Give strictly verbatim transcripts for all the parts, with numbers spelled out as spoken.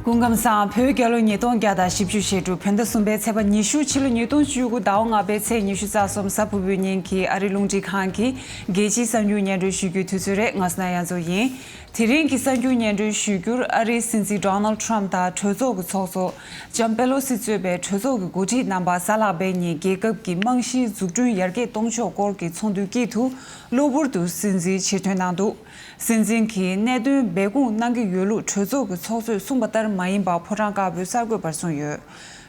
སྐུ་ཁམས་བཟང་། བོད་རྒྱལ་ལོ་ཉིས་སྟོང་བརྒྱ་དང་བཞི་བཅུ་ཞེ་དྲུག་བོད་ཟླ་གསུམ་པའི་ཚེས་པ་ཉི་ཤུ། ཕྱི་ལོ་ཉིས་སྟོང་བཅུ་དགུ་ཟླ་བ་ལྔ་པའི་ཚེས་ཉི་ཤུ་རྩ་གསུམ། གཟའ་ཕུར་བུའི་ཉིན་གྱི་ཨ་རིའི་རླུང་འཕྲིན་ཁང་གི་རྒྱལ་སྤྱིའི་གསར་འགྱུར་སྙན་སྒྲོན་ཞུ་རྒྱུའི་དུས་ཚོད་རེད། ང་སྣ་ཡ་མཚོ་ཡིན། དེ་རིང་གི་གསར་འགྱུར་སྙན་སྒྲོན་ཞུ་རྒྱུར། ཨ་རིའི་སྲིད་འཛིན་ཌོ་ནལ་ཊམ་དང་གྲོས་ཚོགས་ཀྱི་ཚོགས་གཙོ་ལྕམ་པེ་ལོ་སི་གཙོས་པའི་གྲོས་ཚོགས་ཀྱི་འགོ་ཁྲིད་རྣམ་པ་གཟའ་ལྷག་པའི་ཉིན་རྒྱལ་ཁབ་ཀྱི་རྨང་གཞིའི་འཛུགས་སྐྲུན་ཡར་རྒྱས་གཏོང་ཕྱོགས་སྐོར་གྱི་ཚོགས་འདུའི་དཀྱིལ་དུ་གློ་བུར་དུ་སྲིད་འཛིན་ཕྱིར་ཐོན་གནང་འདུག། སྲིད་འཛིན་གྱིས་གནད་དོན་སྦས་སྐུང་གནང་གི་ཡོད་ལུགས་གྲོས་ཚོགས་ཀྱི་ཚོགས་གཙོས་གསུངས་པ་ལྟར་མ་ཡིན་པ་ཕོ་བྲང་དཀར་པོའི་གསར་འགོད་པར་གསུངས་ཡོད།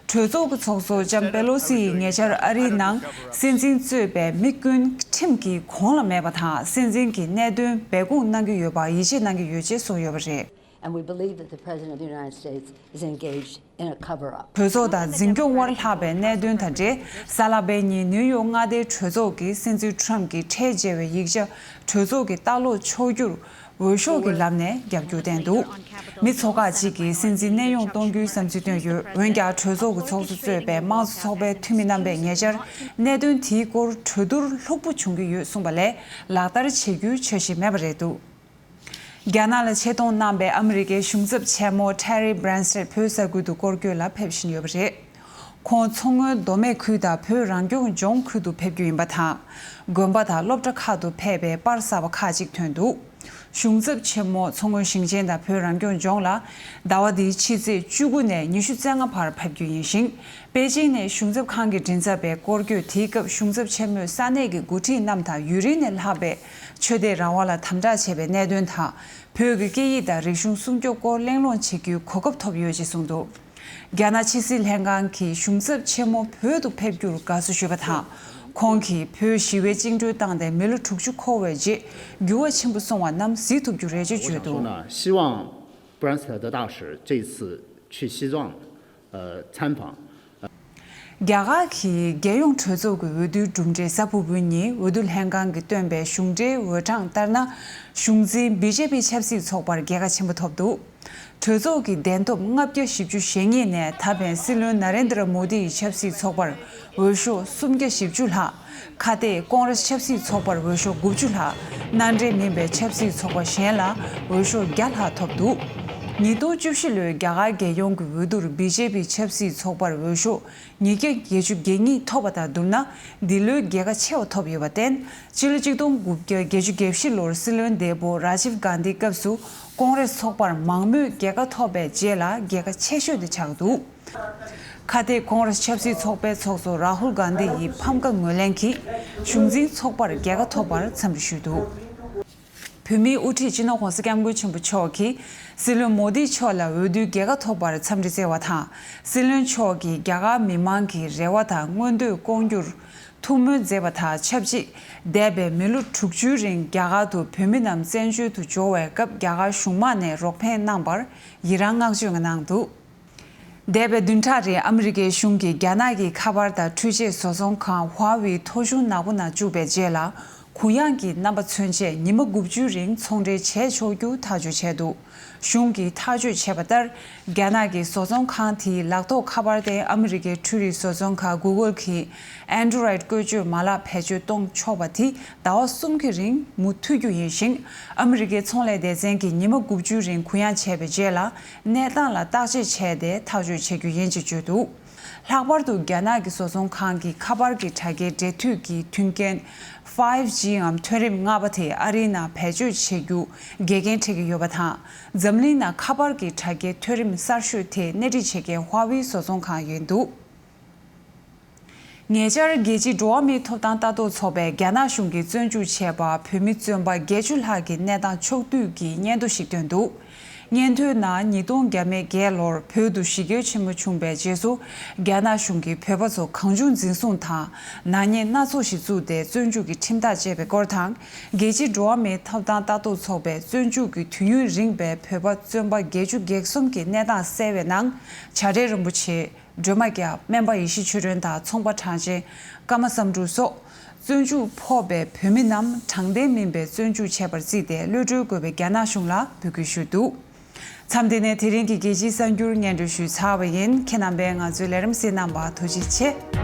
གྲོས་ཚོགས་ཀྱི་ཚོགས་གཙོ་ལྕམ་པེ་ལོ་སི་ཡིས་ཉེ་ཆར་ཨ་རིའི་ནང་སྲིད་འཛིན་གཙོས་པའི་མི་ཀུན་ཁྲིམས་ཀྱི་གོང་ལ་མེད་པ་དང་། སྲིད་འཛིན་གྱིས་གནད་དོན་སྦས་སྐུང་གནང་གི་ཡོད་པར་ཡིད་ཆེས་གནང་གི་ཡོད་ཅེས་གསུངས་ཡོད་པ་རེད། And we believe that the President of the United States is engaged in a cover-up. གྲོས་ཚོགས་དང་འཛིན་སྐྱོང་དབར་ལྷག་པའི་གནད་དོན་དང་འབྲེལ། གཟའ་ལྷག་པའི་ཉིན་ནིའུ་ཡོག་མངའ་སྡེའི་གྲོས་ཚོགས་ཀྱིས་སྲིད་འཛིན་ཊམ་གྱིས་ཁྲལ་འཇལ་བའི་ཡིག་ཆ་གྲོས་ཚོགས་ཀྱི་ལྟ་ཀློག་ཆོག་རྒྱུར་འོས་ཤོག་གི་ལམ་ནས་རྒྱབ་སྐྱོར་བསྟན་འདུག། མི་ཚོ་ཁག་ཅིག་གིས་སྲིད་འཛིན་གནས་དབྱུང་གཏོང་རྒྱུའི་བསམ་ཚུལ་བཏོན་ཡོད། འོན་ཀྱང་གྲོས་ཚོགས་ཀྱི་ཚོགས་གཙོ་གཙོས་པའི་དམངས་གཙོ་ཚོགས་པའི་འཐུས་མི་རྣམ་པས་ཉེ་ཆར་གནད་དོན་དེའི་སྐོར་གྲོས་བསྡུར་ལྷུག་པོ་བྱུང་གི་ཡོད་གསུངས་པ་ལས་ལག་བསྟར་བྱེད་རྒྱུའི་འཆར་གཞི་མེད་པ་རེད་འདུག། རྒྱ་ནག་ལ་ཆེད་གཏོང་གནང་པའི་ཨ་མི་རི་ཀའི་གཞུང་ཚབ་ཆེན་མོ་ཊེ་རི་བྷི་རན་སི་ཊེད་བོད་ས་ཁུལ་དུ་སྐོར་སྐྱོད་ལ་ཕེབས་བཞིན་ཡོད་པ་རེད། ཁོང་མཚོ་སྔོན་མདོ་སྨད་ཁུལ་དང་བོད་རང་སྐྱོང་ལྗོངས་ཁུལ་དུ་ཕེབས་རྒྱུ་ཡིན་པ་དང་། དགོན་པ་དང་སློབ་གྲྭ་ཁག་ཏུ་ཕེབས་པའི་པར་གསར་པ་ཁག་ཅིག་ཐོན་འདུག། གཞུང་ཚབ་ཆེན་མོ་མཚོ་སྔོན་ཞིང་ཆེན་དང་བོད་རང་སྐྱོང་ལྗོངས་ལ་ཟླ་བ་འདིའི་ཕྱི་ཚེས་བཅུ་དགུ་ནས་ཉི་ཤུ་རྩ་ལྔ་བར་ཕེབས་རྒྱུ་ཡིན་ཞིང་། པེ་ཅིང་ནས་གཞུང་ཚབ་ཁང་གི་མགྲིན་ཚབ་པས་སྐོར་སྐྱོད་དེའི་སྐབས་གཞུང་ཚབ་ཆེན་མོས་ས་གནས་ཀྱི་འགོ་ཁྲིད་རྣམས་དང་ཡུན་རིང་ནས་ལྷག་པའི་ཆོས་དད་རང་དབང་ལ་དམ་དྲག་བྱས་པའི་གནད་དོན་དང་། བོད་ཀྱི་སྐད་ཡིག་དང་རིག་གཞུང་སྲུང་སྐྱོབ་སྐོར་གླེང་སློང་བྱེད་རྒྱུའི་གོ་སྐབས་ཐོབ་ཡོད་ཅེས་གསུངས་འདུག། རྒྱ་ནག་ཕྱི་སྲིད་ལྷན་ཁང་གིས་གཞུང་ཚབ་ཆེན་མོ་བོད་དུ་ཕེབས་རྒྱུར་དགའ་བསུ་ཞུས་པ་དང་། ཁོང་གིས་བོད་ཞི་བའི་བཅིངས་འགྲོལ་བཏང་སྟེ་མི་ལོ་དྲུག་ཅུ་འཁོར་བའི་རྗེས་འགྱུར་བ་ཆེན་པོ་སོང་བ་རྣམས་གཟིགས་ཐུབ་རྒྱུ་རེད་ཅེས་བརྗོད་འདུག། 希望布兰斯特德大使这次去西藏，呃，参访。 རྒྱ་གར་གྱི་རྒྱལ་ཡོངས་གྲོས་ཚོགས་ཀྱི་འོས་བསྡུའི་གྲུབ་འབྲས་གཟའ་ཕུར་བུའི་ཉིན་འོས་བསྡུ་ལྷན་ཁང་གིས་བཏོན་པའི་གཞུང་འབྲེལ་འོས་གྲངས་ལྟར་ན། གཞུང་འཛིན་བི་ཇེ་པི་ཆབ་སྲིད་ཚོགས་པར་རྒྱལ་ཁ་ཆེན་པོ་ཐོབ་འདུག། གྲོས་ཚོགས་ཀྱི་གདན་ཐོབ་ལྔ་བརྒྱ་བཞི་བཅུ་ཞེ་གཉིས་ནས་ད་ཕན་སྲིད་བློན་ནཱ་རེན་དྲ་མོ་དི་ཡི་ཆབ་སྲིད་ཚོགས་པར་འོས་ཤོག་སུམ་བརྒྱ་བཞི་བཅུ་ལྷག། ཁ་གཏད་ཀོང་རེས་ཆབ་སྲིད་ཚོགས་པར་འོས་ཤོག་དགུ་བཅུ་ལྷག། མནའ་འབྲེལ་མིན་པའི་ཆབ་སྲིད་ཚོགས་པ་གཞན་ལ་འོས་ཤོག་བརྒྱ་ལྷག་ཐོབ་འདུག། ཉིས་སྟོང་བཅུ་བཞི་ལོའི་རྒྱ་གར་རྒྱལ་ཡོངས་ཀྱི་འོས་བསྡུར་བི་ཇེ་པི་ཆབ་སྲིད་ཚོགས་པར་འོས་ཤོག་ཉིས་བརྒྱ་བརྒྱད་ཅུ་གྱ་གཉིས་ཐོབ་པ་དང་བསྡུར་ན། འདི་ལོའི་རྒྱལ་ཁ་ཆེ་བ་ཐོབ་ཡོད་པར་བརྟེན། ཕྱི་ལོ་གཅིག་སྟོང་དགུ་བརྒྱ་བརྒྱད་ཅུ་གྱ་བཞི་ལོར་སྲིད་བློན་འདས་པོ་རཱ་ཇིབ་གྷན་དྷིའི་སྐབས་སུ་ཀོང་རེས་ཚོགས་པར་མང་མོས་རྒྱལ་ཁ་ཐོབ་པའི་རྗེས་ལ་རྒྱལ་ཁ་ཆེ་ཤོས་དེ་ཆགས་འདུག། ཁ་གཏད་ཀོང་རེས་ཆབ་སྲིད་ཚོགས་པའི་ཚོགས་གཙོ་རཱ་ཧུལ་གྷན་དྷི་ཡི་ཕམ་ཁ་ངོས་ལེན་གྱིས་གཞུང་འཛིན་ཚོགས་པར་རྒྱལ་ཁ་ཐོབ་པར་འཚམས་འདྲི་ཞུས་འདུག། བོད་མིའི་དབུ་ཁྲིད་སྤྱི་ནོར་༧གོང་ས་༧སྐྱབས་མགོན་ཆེན་པོ་མཆོག་གིས་སྲིད་བློན་མོ་དྷི་མཆོག་ལ་འོས་བསྡུའི་རྒྱལ་ཁ་ཐོབ་པར་འཚམས་འདྲི་བསྩལ་བ་དང་། སྲིད་བློན་མཆོག་གིས་རྒྱ་གར་མི་མང་གི་རེ་བ་དང་མངོན་འདོད་སྐོང་རྒྱུར་ཐུགས་སྨོན་མཛད་པ་དང་ཆབས་ཅིག། འདས་པའི་མི་ལོ་དྲུག་ཅུའི་རིང་རྒྱ་གར་དུ་བོད་མི་རྣམས་བཙན་བྱོལ་དུ་འབྱོར་བའི་སྐབས་རྒྱ་གར་གཞུང་མང་ནས་རོགས་ཕན་གནང་བར་ཡི་རང་བསྔགས་བརྗོད་གནང་འདུག། འདས་པའི་བདུན་ཕྲག་རིང་ཨ་མི་རི་ཀའི་གཞུང་གིས་རྒྱ་ནག་གི་ཁ་པར་དང་འཕྲུལ་ཆས་བཟོ་ཚོང་ཁང་ཧྭ་ཝེ་ཐོ་གཞུང་ནག་པོ་ནང་བཅུག་པའི་རྗེས་ལ། གུ་ཡངས་ཀྱི་རྣམ་པ་མཚོན་ཆེད་ཉི་མ་དགུ་བཅུའི་རིང་ཚོང་འབྲེལ་བྱས་ཆོག་རྒྱུ་ཐག་གཅོད་བྱས་འདུག། གཞུང་གིས་ཐག་གཅོད་བྱས་པ་ལྟར། རྒྱ་ནག་གི་བཟོ་ཚོང་ཁང་དེའི་ལག་ཐོགས་ཁ་པར་སྟེང་ཨ་མི་རི་ཀའི་འཕྲུལ་རིག་བཟོ་ཚོང་ཁང་གུ་གལ་གྱི་ཨན་ཌོ་རོའིཌ་བཀོལ་སྤྱོད་མ་ལག་བེད་སྤྱོད་གཏོང་ཆོག་པ་དེ་ཟླ་བ་གསུམ་གྱི་རིང་མུ་མཐུད་རྒྱུ་ཡིན་ཞིང་། ཨ་མི་རི་ཀའི་ཚོང་ལས་སྡེ་ཚན་གྱིས་ཉི་མ་དགུ་བཅུའི་རིང་གུ་ཡངས་བྱས་པའི་རྗེས་ལ། གནས་སྟངས་ལ་བརྟག་དཔྱད་བྱས་ཏེ་ཐག་གཅོད་བྱེད་རྒྱུ་ཡིན་ཅེས་བརྗོད་འདུག། ལྷག་པར་དུ་རྒྱ་ནག་གི་བཟོ་ཚོང་ཁང་གི་ཁ་པར་གྱི་དྲ་རྒྱའི་འབྲེལ་མཐུད་ཀྱི་མཐུན་རྐྱེན་ཕའིབ་ཇི་འམ་མཐོ་རིམ་ལྔ་པ་དེ་ཨ་རིའི་ནང་བེད་སྤྱོད་བྱེད་རྒྱུ་འགལ་རྐྱེན་འཕྲད་ཀྱི་ཡོད་པ་དང་། འཛམ་གླིང་ནང་ཁ་པར་གྱི་དྲ་རྒྱའི་མཐོ་རིམ་གསར་ཤོས་དེ་སྣེ་ཁྲིད་བྱེད་མཁན་ཧྭ་ཝེ་བཟོ་ཚོང་ཁང་ཡིན་འདུག། ཉེ་ཆར་རྒྱལ་སྤྱིའི་འགྲོ་བ་མིའི་ཐོབ་ཐང་ལྟ་རྟོག་ཚོགས་པས་རྒྱ་ནག་གཞུང་གིས་བཙོན་འཇུག་བྱས་པ་བོད་མི་བཙོན་པ་བརྒྱད་ཅུ་ལྷག་གི་གནས་སྟངས་ཕྱོགས་བསྡུས་ཀྱི་སྙན་ཐོ་ཞིག་བཏོན་འདུག། སྙན་ཐོའི་ནང་ཉིས་སྟོང་བརྒྱ་མེད་བརྒྱད་ལོར་བོད་དུ་ཞི་རྒོལ་ཆེན་མོ་བྱུང་བའི་རྗེས་སུ། རྒྱ་ནག་གཞུང་གིས་བོད་པ་ཚོ་གང་བྱུང་འཛིན་བཟུང་དང་ནག་ཉེས་སྣ་ཚོགས་ཤིག་བཙུགས་ཏེ་བཙོན་འཇུག་གི་ཁྲིམས་ཐག་བཅད་པའི་སྐོར་དང་། རྒྱལ་སྤྱིའི་འགྲོ་བ་མིའི་ཐོབ་ཐང་ལྟ་རྟོག་ཚོགས་པས་བཙོན་འཇུག་གི་དུས་ཡུན་རིང་བའི་བོད་པ་བཙོན་པ་བརྒྱད་ཅུ་གྱ་གསུམ་གྱི་གནས་སྟངས་གསལ་བའི་ནང་། བྱ་བྲལ་རིན་པོ་ཆེ། སྒྲོལ་མ་སྐྱབས། སྨན་པ་ཡེ་ཤེས་ཆོས་སྒྲོན་དང་ཚོང་པ་གྲགས་ཅན་ཀརྨ་བསམ་འགྲུབ་སོགས། བཙོན་འཇུག་ཕོག་པའི་བོད་མི་རྣམས་དྲང་བདེན་མིན་པའི་བཙོན་འཇུག་བྱས་པར་བརྩིས་ཏེ་གློད་གྲོལ་དགོས་པའི་རྒྱ་ནག་གཞུང་ལ་འབོད་སྐུལ་ཞུས་འདུག། མཚམས་འདི་ནས་དེ་རིང་གི་རྒྱལ་སྤྱིའི་གསར་འགྱུར་སྙན་སྒྲོན་ཞུས་ཚར་བ་ཡིན། ཁྱེད་རྣམ་པས་ང་ཚོའི་ལས་རིམ་གསན་གནང་བར་ཐུགས་རྗེ་ཆེ།